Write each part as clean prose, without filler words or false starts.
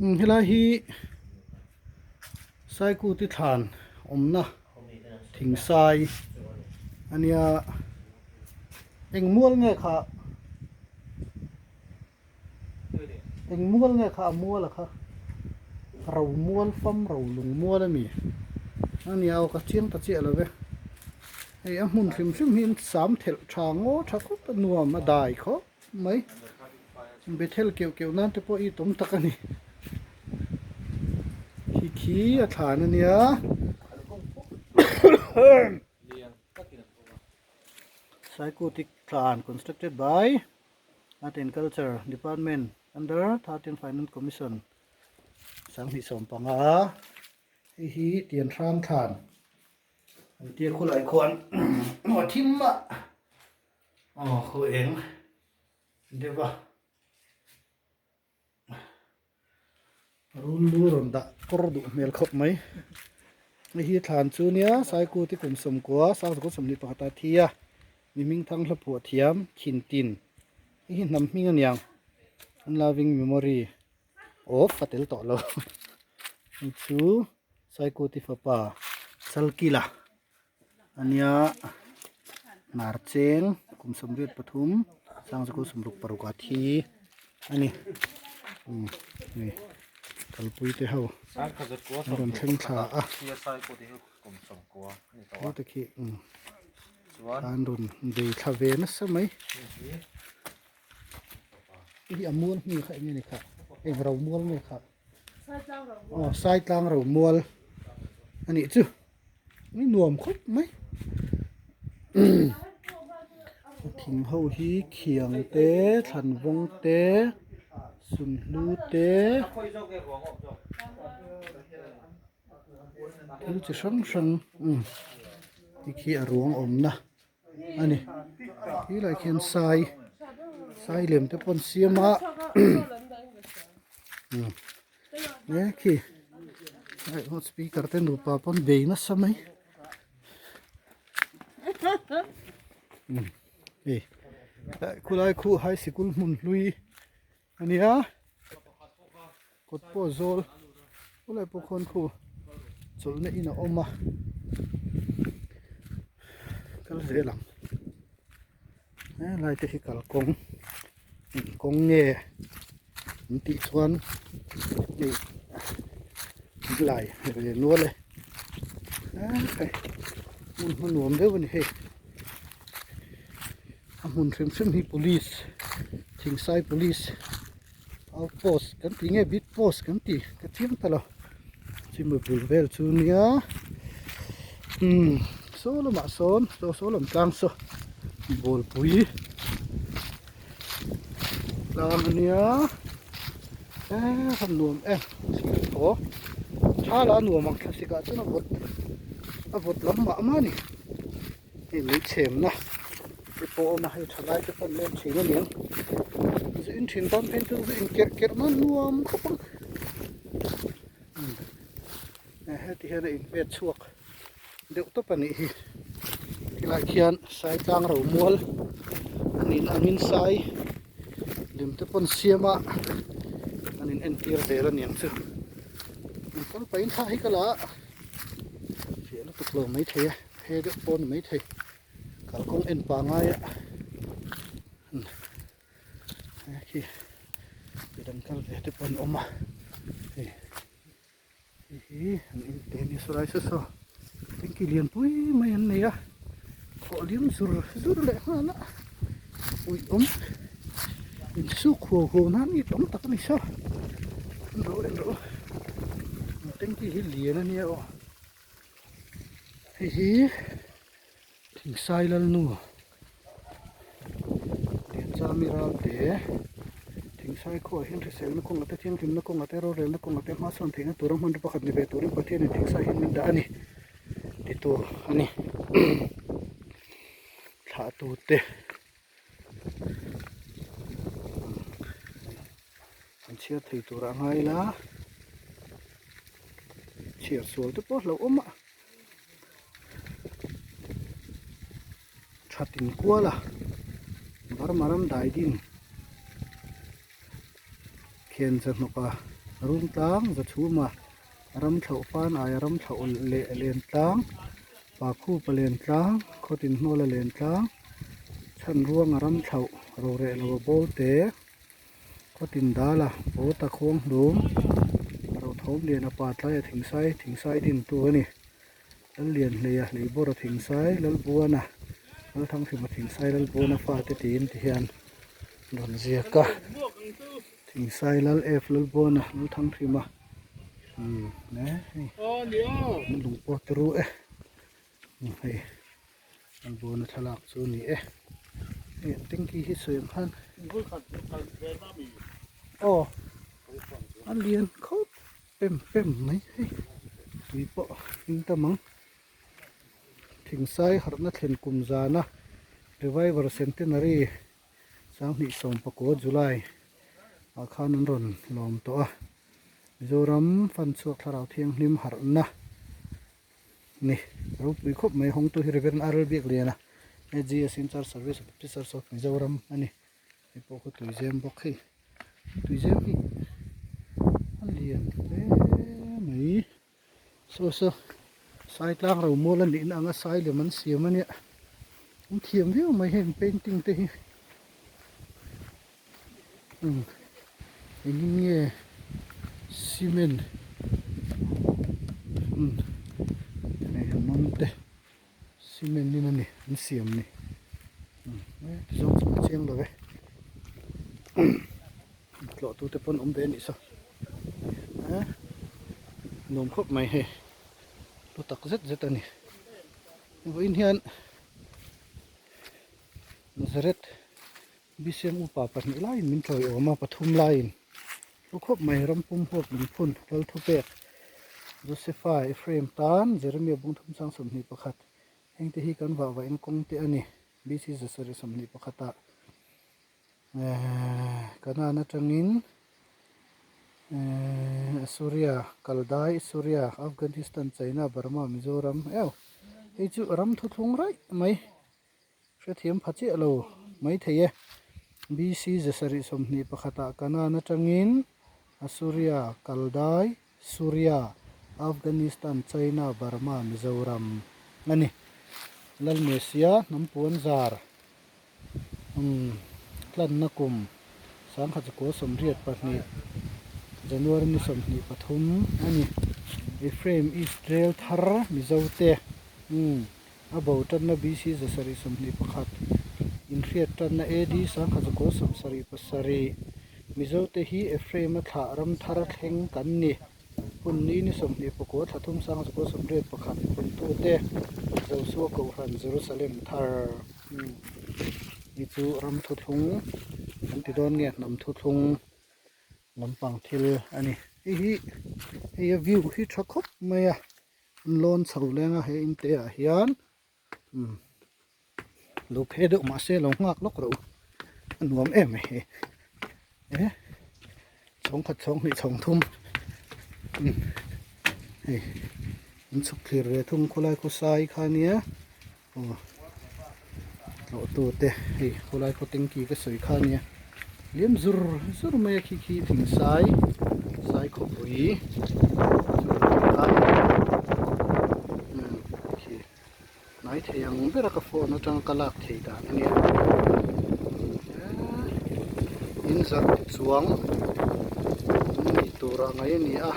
Helai hi Saikuti thlan awmna thingsai a nia eng mual nge kha eng mual nge kha a mual a kha ro mual fam ro lung mual a mi a nia aw ka chiang ta chiah lo ve hei a hmun hrim hrim hi sam thelh tha ngaw tha khawp a nuam a dai khawp. mai Bethel keuh keuh nan te pawh i tawm tak a ni khi khi a thlan a nia Saikuti thlan constructed by Art and Culture Department under 13 Finance Commission 2015 hei hi Tianhrang thlan an tia khulai khuan a thim a. Aw khaw eng deuh a rul lu rawn dah kawr duh hmel khawp mai hei hi thlan chu nia Saikuti kum sawmkua Sangzakua 21 a thi a mi hming thang hla phuah thiam khin tin hei hi hnam hming a niang an loving memory of a tel tawh lo hei chu Saikuti fapa Chalkila. Ania hnar cheng kum 83 1966 a thi a ni umm hei kalpui te ho an rawn thleng thla a heta khi umm an rawn bei thla ve nasa mai hei hi a mual hming kha eng nge ni kha eng ro mual nge kha aw saitlang ro mual a nih chu. Ni nuam khawp mai thing ho hi khiang te thlan vawng te sunhlu te thil chi hrang hrang umm tikhi a ruang awmna a ni tilai khian sai sai lem te pawh an siam a umm e khi hei speaker te nupa pawn bei nasa mai umm hei khulai khu high sikul hmun hlui a nia kawt pawh a zawl khulai pawh khuan khu chawlhna in a awm a kal zel ang helai te hi kalkawng kawng nge an tih chuan hei lai ve nual e hmun hma nuam deuh a ni hei. A hmun hrim hrim hi police Thingsai police outpost kan tih nge beat post kan tih ka chiang ta lo chumi bul vel chu nia umm saw lamah sawn saw saw lam tlang saw bawlpui tlang a nia eee a nuam em aw tha la a nuam ang thlasik ah chuan a vawt a vawt lam mah mah a ni. Hei mei chhemna te pawh a awm a hei tha lai te pawh an lem thin a niang zu in thin tan phei chu zu in kerh kerh nan nuam khawp ang umm heti hian a in vet chhuak deuh tawp a nih hi helaiah khian sai tlang ro mual a nin angin sai lem te pawh an siam a an in entir zel a niang chu kal pahin thla hi ka la a fiah lutuk lo maithei a. He deuh pawh a ni maithei kalkawng en pangai a he khi midang kal ve te pawh an awm a hei hei hi an in te ania saw lai saw saw tanki lian pui mai an nei a thawh liam zur zur leh nghal a ui awm insuk huau huau nan hi tam tak a ni saw en rawh en rawh tanki hi lian ania aw. Hei hi Thingsai Lalnu Lianchami Ralte Thingsai khuaah hian hriselna kawngah te thianghlimna kawngah te rorelna kawngah te hmasawn theihna tura hmanraw pakhat ni ve turin Pathianin Thingsai hian min dah a ni ti tur a ni Thlahtute an chhiar thei tur a ngai la chhiar sual te pawh hlauh awm a tha tin kual a Burma ram dai din khian cha hnawk a. Rungtlang, Zachhuma ram thlauh fan aia ram thlauh leh len tlang, Pakhupa len tlang, Khawtin hnawla len tlang, Chhanruanga ram thlauh roreh lo a bawl te, Khawtin dala Bawta khuang hlum, Rothawm liana pa tlaia thingsai, thingsai dintu a ni. Lallianhleia Hleibawra thingsai, Lalbuana, Lalthanghrima thingsai, Lalbuana fate tiin ti hian rawn ziak a. Thingsai Lal F Lalbuana, Lalthanghrima umm ne hei an lung pawh te ru e hei Lalbuana thlalak chu a ni e. Hei an tanky hi sawi ang khan aw a lian khawp. Pem pem mai hei tui pawh a hring tam ang thingsai harhna thlen kum zana revival centenary sanghnih sawmpakua July ah khan an rawn lawm tawh a Mizoram fan chhuak thlarau thianghlim harhna ni ropui khawp mai hawngtu hi Reverend R L Biakliana AGS in charge service Baptist Church of Mizoram a ni hei pawh khaw tuizem bawk hei. Tuizem hi a lian hle mai saw saw sai tlang ro mual a nihna anga sai lem an siam a nia an thiam viau mai heng painting te hi umm engin nge cement umm hei an awm te. Cement in a ni an siam ni ti zawng chu a chiang lo e tlawh tu te pawn awm ve a nih saw nuam khawp mai hei hlu tak zet zet a ni vawiin hian Nazareth BCM upa pahnih laiin min tawiawm a pathum laiin hlu khawp mai ram pum huap lungphun Lalthupek Josepha Ephraim tan Jeremia bungthum chang 21 hengte hi kan vah vah in kawng te a ni BC zasarih 21 ah ehh Canaan atangin ehh Assuria Kaldai Suria Afghanistan China Burma Mizoram eo hei chu ram thuthlung raih mai. Hrethiam pha chiah lo mai thei e. BC zasarih 21 ah Canaan atangin Assuria, Kaldai, Suria, Afghanistan, China, Burma, Mizoram a ni. Lalmesia hnam puan zar umm tlanna kum 1982 January ni 23 a ni. Ephraim Israel thar Mizote umm. A bo tanna BC 721, inhriat tanna AD 1977, Mizote hi Ephraim-a thlah ram thar thleng kan ni. Hun ni ni 29 thla thum 1981 puntute Josua Kohhran Jerusalem thar hi chu ram thuthlung kan ti dawn nge hnam thuthlung lampang thil a ni. Hei hi hei a view hi tha khawp mai a. An lawn chho leng a he in te ah hian umm lo phei deuh mahse lo nghak lawk rawh u a nuam em mai hei e chhawng khat chhawng hnih chhawng thum umm hei an chhuk thlir ve thung khawlai khawsai kha nia aw tlawh tu te hei khawlai khaw tanky ka sawi kha nia liam zur zur mai a khi khi thing sai sai khawpui umm khi hnai thei ang ber a ka phone atanga ka lak thei dan a nia in zarh chuang an nei tur ah ngaih a ni a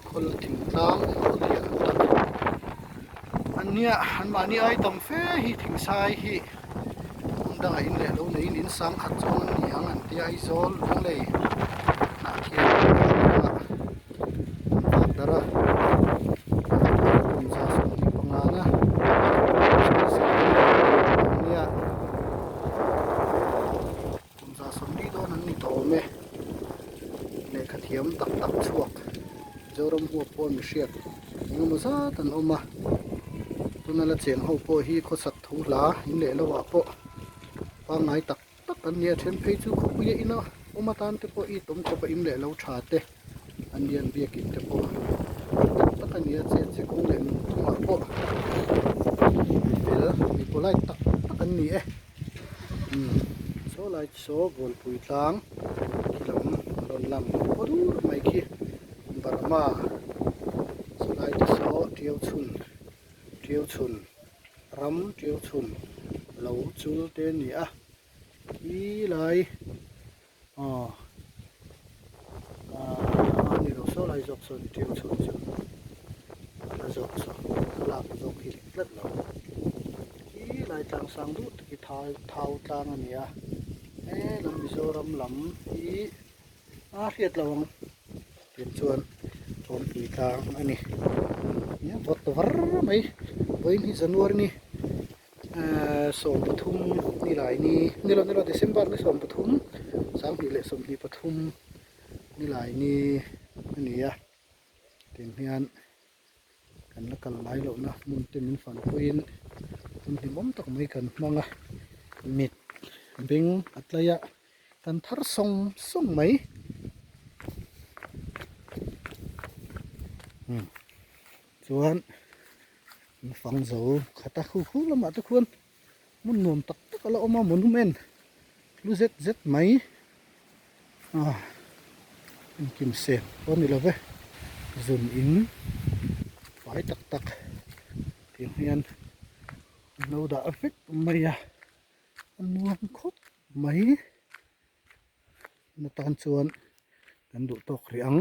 khawl thingtlang khawlian tak. An nia an mahni ai tam fe hi thingsai hi hmun dangah in leh lo neiin in sang khat chuang an ni ang an tia Aizawl Lunglei hnah khian ah an vak darh a kum 25 na nia kum 140 dawn an ni tawh awm e lehkha thiam tak tak chhuak Zoram huap pawh mihriat engemaw zat an awm a, tuna la cheng ho pawh hi khawsak tho hla in leh lo ah pawh pangngai tak tak an ni a, then phei chu khawpuia ina awm atan te pawh i tawm khawp a in leh lo tha te an ni an biakin te pawh tak tak a ni a, chet che kawng leh nungphungah pawh mi fel mi polite tak tak an ni e umm saw lai saw Bualpui tlang khi lam a rawn. Rawn lang khaw dur mai khi Burma chulai te saw tiau chhun tiau chhun ram tiau chhun lo chul te a ni a khi lai aw ah ni lo saw lai zawk sawn tiau chhun chu a la zawk saw thlalak zawk hi dik tlat lo khi lai tlang sang duh tak hi thau thau tlang a ni a. He lam Mizoram lam hi a hriat lo ang tiang chuan Awmpui tlang a ni. Nia vawt var mai vawiin hi January ni ehh 13 nilai ni ni lo ni lo December ni 13 2023 nilai ni a ni a tiang hian kan la kal ngai lohna hmun te min fan puiin hun hlimawm tak mai kan hmang a mit beng a tlai a kan thar sawng sawng mai umm chuan fang zo khat a khu khu lamah te khuan hmun nuam tak tak a la awm a monument hlu zet zet mai ah engkim sep pawh a ni lo ve zun in fai tak tak tiang hian an lo dah vek mai a a nuam khawp mai na tan chuan kan duh tawk rih ang.